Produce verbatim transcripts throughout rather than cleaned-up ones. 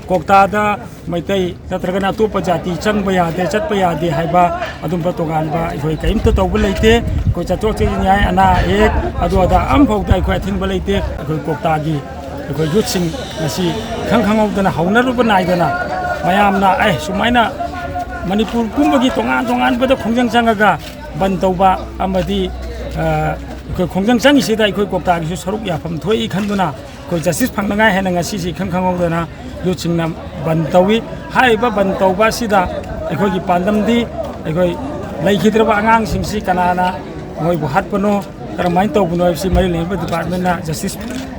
ꯀ꯭ꯋꯥꯛꯇꯥꯗ ꯃꯩꯇꯩ ꯅꯠꯇ꯭ꯔꯒꯅ ꯑꯇꯣꯞꯄ ꯖꯥꯇꯤ ꯆꯪꯕ ꯌꯥꯗꯦ, ꯆꯠꯄ ꯌꯥꯗꯦ ꯍꯥꯏꯕ ꯑꯗꯨꯝꯕ ꯇꯣꯉꯥꯟꯕ ꯑꯩꯈꯣꯏ ꯀꯔꯤꯝꯇ ꯇꯧꯕ ꯂꯩꯇꯦ꯫ ꯑꯩꯈꯣꯏ ꯆꯠꯊꯣꯛ ꯆꯠꯁꯤꯟ ꯌꯥꯏ, ꯑꯅꯥ ꯑꯌꯦꯛ ꯑꯗꯨ ꯑꯗꯥ ꯑꯃꯐꯥꯎꯗ ꯑꯩꯈꯣꯏ ꯑꯊꯤꯡꯕ ꯂꯩꯇꯦ꯫ ꯑꯩꯈꯣꯏ ꯀ꯭ꯋꯥꯛꯇꯥꯒꯤ ꯑꯩꯈꯣꯏ ꯌꯨꯠꯁꯤꯡ ꯉꯁꯤ ꯏꯈꯪ ꯈꯪꯍꯧꯗꯅ ꯍꯧꯅꯔꯨꯕ ꯅꯥꯏꯗꯅ ꯃꯌꯥꯝꯅ ꯑꯦ ꯁꯨꯃꯥꯏꯅ ꯃꯅꯤꯄꯨꯔ ꯄꯨꯝꯕꯒꯤ ꯇꯣꯉꯥꯟ ꯇꯣꯉꯥꯟꯕꯗ ꯈꯣꯡꯖꯪ ꯆꯪꯉꯒ ꯕꯟ ꯇꯧꯕ ꯑꯃꯗꯤ, ꯑ, ꯑꯩꯈꯣꯏ ꯈꯣꯡꯖꯪ ꯆꯪꯉꯤꯁꯤꯗ ꯑꯩꯈꯣꯏ ꯀ꯭ꯋꯥꯛꯇꯥꯒꯤꯁꯨ ꯁꯔꯨꯛ ꯌꯥꯐꯝ ꯊꯣꯛꯏ ꯈꯟꯗꯨꯅ ꯑꯩꯈꯣꯏ ꯖꯁꯇꯤꯁ ꯐꯪꯅꯉꯥꯏ ꯍꯥꯏꯅ ꯉꯁꯤꯁꯤ ꯏꯈꯪ ꯈꯪꯍꯧꯗꯅ ꯌꯨꯠꯁꯤꯡꯅ ꯕꯟ ꯇꯧꯏ꯫ ꯍꯥꯏꯔꯤꯕ ꯕꯟ ꯇꯧꯕ ꯑꯁꯤꯗ ꯑꯩꯈꯣꯏꯒꯤ ꯄꯥꯟꯗꯝꯗꯤ ꯑꯩꯈꯣꯏ ꯂꯩꯈꯤꯗ꯭ꯔꯕ ꯑꯉꯥꯡꯁꯤꯡꯁꯤ ꯀꯅꯥꯅ ꯃꯣꯏꯕꯨ ꯍꯥꯠꯄꯅꯣ, ꯀꯔꯝꯍꯥꯏꯅ ꯇꯧꯕꯅꯣ ꯍꯥꯏꯕꯁꯤ ꯃꯔꯤ ꯂꯩꯅꯕ ꯗꯤꯄꯥꯔꯠꯃꯦꯟꯅ ꯖꯁꯇꯤꯁ,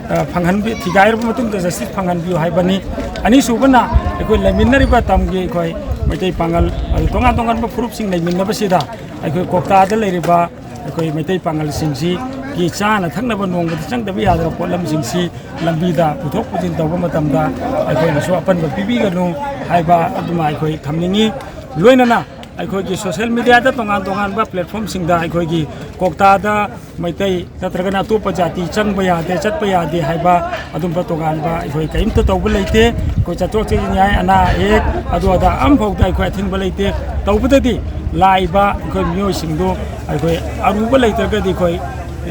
ꯑ, ꯐꯪꯍꯟꯕꯤ-, ꯊꯤꯒꯥꯏꯔꯕ ꯃꯇꯨꯡꯗ ꯖꯁꯇꯤꯁ ꯐꯪꯍꯟꯕꯤꯌꯨ ꯍꯥꯏꯕꯅꯤ꯫ ꯑꯅꯤꯁꯨꯕꯅ ꯑꯩꯈꯣꯏ ꯂꯩꯃꯤꯟꯅꯔꯤꯕ ꯇꯝꯒꯤ ꯑꯩꯈꯣꯏ ꯃꯩꯇꯩ ꯄꯥꯉꯜ, ꯑꯗꯨ ꯇꯣꯉꯥꯟ ꯇꯣꯉꯥꯟꯕ ꯐꯨꯔꯨꯞꯁꯤꯡ ꯂꯩꯃꯤꯟꯅꯕꯁꯤꯗ ꯑꯩꯈꯣꯏ ꯀ꯭ꯋꯥꯛꯇꯥꯗ ꯂꯩꯔꯤꯕ ꯑꯩꯈꯣꯏ ꯃꯩꯇꯩ ꯄꯥꯉꯜꯁꯤꯡꯁꯤꯒꯤ ꯆꯥꯅ ꯊꯛꯅꯕ ꯅꯣꯡꯃꯗ ꯆꯪꯗꯕ ꯌꯥꯗ꯭ꯔꯕ ꯄꯣꯠꯂꯝꯁꯤꯡꯁꯤ ꯂꯝꯕꯤꯗ ꯄꯨꯊꯣꯛ ꯄꯨꯁꯤꯟ ꯇꯧꯕ ꯃꯇꯝꯗ ꯑꯩꯈꯣꯏꯅꯁꯨ ꯑꯄꯟꯕ ꯄꯤꯕꯤꯒꯅꯨ ꯍꯥꯏꯕ ꯑꯗꯨꯃ ꯑꯩꯈꯣꯏ ꯊꯝꯅꯤꯡꯉꯤ꯫ ꯂꯣꯏꯅꯅ ꯑꯩꯈꯣꯏꯒꯤ ꯁꯣꯁꯦꯜ ꯃꯤꯗꯤꯌꯥꯗ ꯇꯣꯉꯥꯟ ꯇꯣꯉꯥꯟꯕ ꯄ꯭ꯂꯦꯠꯐꯣꯝꯁꯤꯡꯗ ꯑꯩꯈꯣꯏꯒꯤ ꯀ꯭ꯋꯥꯛꯇꯥꯗ ꯃꯩꯇꯩ ꯅꯠꯇ꯭ꯔꯒꯅ ꯑꯇꯣꯞꯄ ꯖꯥꯇꯤ ꯆꯪꯕ ꯌꯥꯗꯦ, ꯆꯠꯄ ꯌꯥꯗꯦ ꯍꯥꯏꯕ ꯑꯗꯨꯝꯕ ꯇꯣꯉꯥꯟꯕ ꯑꯩꯈꯣꯏ ꯀꯔꯤꯝꯇ ꯇꯧꯕ ꯂꯩꯇꯦ꯫ ꯑꯩꯈꯣꯏ ꯆꯠꯊꯣꯛ ꯆꯠꯁꯤꯟ ꯌꯥꯏ, ꯑꯅꯥ ꯑꯌꯦꯛ ꯑꯗꯨ ꯑꯗꯥ ꯑꯃꯐꯥꯎꯗ ꯑꯩꯈꯣꯏ ꯑꯊꯤꯡꯕ ꯂꯩꯇꯦ꯫ ꯇꯧꯕꯗꯗꯤ ꯂꯥꯛꯏꯕ ꯑꯩꯈꯣꯏ ꯃꯤꯑꯣꯏꯁꯤꯡꯗꯨ ꯑꯩꯈꯣꯏ ꯑꯔꯨꯕ ꯂꯩꯇ꯭ꯔꯒꯗꯤ ꯑꯩꯈꯣꯏ,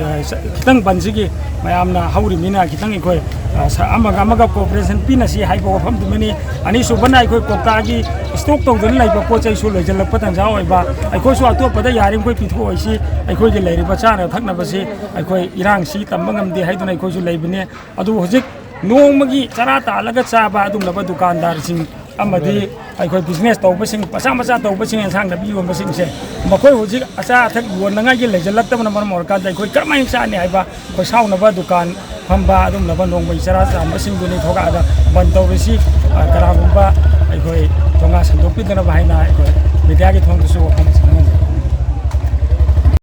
ꯑ, ꯁ-, ꯈꯤꯇꯪ ꯕꯟꯁꯤꯒꯤ ꯃꯌꯥꯝꯅ ꯍꯧꯔꯤꯕꯅꯤꯅ ꯈꯤꯇꯪ ꯑꯩꯈꯣꯏ, ꯑ, ꯁ-, ꯑꯃꯒ ꯑꯃꯒ ꯀꯣꯑꯣꯄꯔꯦꯁꯟ ꯄꯤꯅꯁꯤ ꯍꯥꯏꯕ ꯋꯥꯐꯝꯗꯨꯃꯅꯤ꯫ ꯑꯅꯤꯁꯨꯕꯅ ꯑꯩꯈꯣꯏ ꯀ꯭ꯋꯥꯛꯇꯥꯒꯤ ꯁ꯭ꯇꯣꯛ ꯇꯧꯗꯨꯅ ꯂꯩꯕ ꯄꯣꯠ ꯆꯩꯁꯨ ꯂꯣꯏꯁꯤꯜꯂꯛꯄ ꯇꯥꯟꯖꯥ ꯑꯣꯏꯕ, ꯑꯩꯈꯣꯏꯁꯨ ꯑꯇꯣꯞꯄꯗ ꯌꯥꯔꯤꯃꯈꯩ ꯄꯤꯊꯣꯛꯑꯣꯏꯁꯤ꯫ ꯑꯩꯈꯣꯏꯒꯤ ꯂꯩꯔꯤꯕ ꯆꯥꯅ ꯊꯛꯅꯕꯁꯤ ꯑꯩꯈꯣꯏ ꯏꯔꯥꯡꯁꯤ ꯇꯝꯕ ꯉꯝꯗꯦ ꯍꯥꯏꯗꯨꯅ ꯑꯩꯈꯣꯏꯁꯨ ꯂꯩꯕꯅꯤ꯫ ꯑꯗꯨꯕꯨ ꯍꯧꯖꯤꯛ ꯅꯣꯡꯃꯒꯤ ꯆꯔꯥ ꯇꯥꯜꯂꯒ ꯆꯥꯕ ꯑꯗꯨꯒꯨꯝꯂꯕ ꯗꯨꯀꯥꯟꯗꯥꯔꯁꯤꯡ ꯑꯃꯗꯤ ꯑꯩꯈꯣꯏ ꯕꯤꯖꯤꯅꯦꯁ ꯇꯧꯕꯁꯤꯡ, ꯃꯆꯥ ꯃꯆꯥ ꯇꯧꯕꯁꯤꯡ, ꯑꯦꯟꯁꯥꯡ ꯅꯥꯄꯤ ꯌꯣꯟꯕꯁꯤꯡꯁꯦ, ꯃꯈꯣꯏ ꯍꯧꯖꯤꯛ ꯑꯆꯥ ꯑꯊꯛ ꯌꯣꯟꯅꯉꯥꯏꯒꯤ ꯂꯩꯁꯤꯜꯂꯛꯇꯕꯅ ꯃꯔꯝ ꯑꯣꯏꯔꯀꯥꯟꯗ ꯑꯩꯈꯣꯏ ꯀꯔꯝꯍꯥꯏꯅ ꯆꯥꯅꯤ ꯍꯥꯏꯕ ꯑꯩꯈꯣꯏ ꯁꯥꯎꯅꯕ ꯗꯨꯀꯥꯟ ꯐꯝꯕ ꯑꯗꯨꯒꯨꯝꯂꯕ ꯅꯣꯡꯃꯩ ꯆꯔꯥ ꯆꯥꯝꯕꯁꯤꯡꯗꯨꯅꯤ ꯊꯣꯛꯂꯛꯑꯒ ꯕꯟ ꯇꯧꯔꯤꯁꯤ꯫ ꯑ, ꯀꯅꯥꯒꯨꯝꯕ ꯑꯩꯈꯣꯏ ꯊꯣꯡꯒꯥ ꯁꯟꯗꯣꯛꯄꯤꯗꯅꯕ ꯍꯥꯏꯅ ꯑꯩꯈꯣꯏ ꯃꯤꯗꯤꯌꯥꯒꯤ ꯊꯣꯡꯗꯁꯨ ꯋꯥꯐꯝ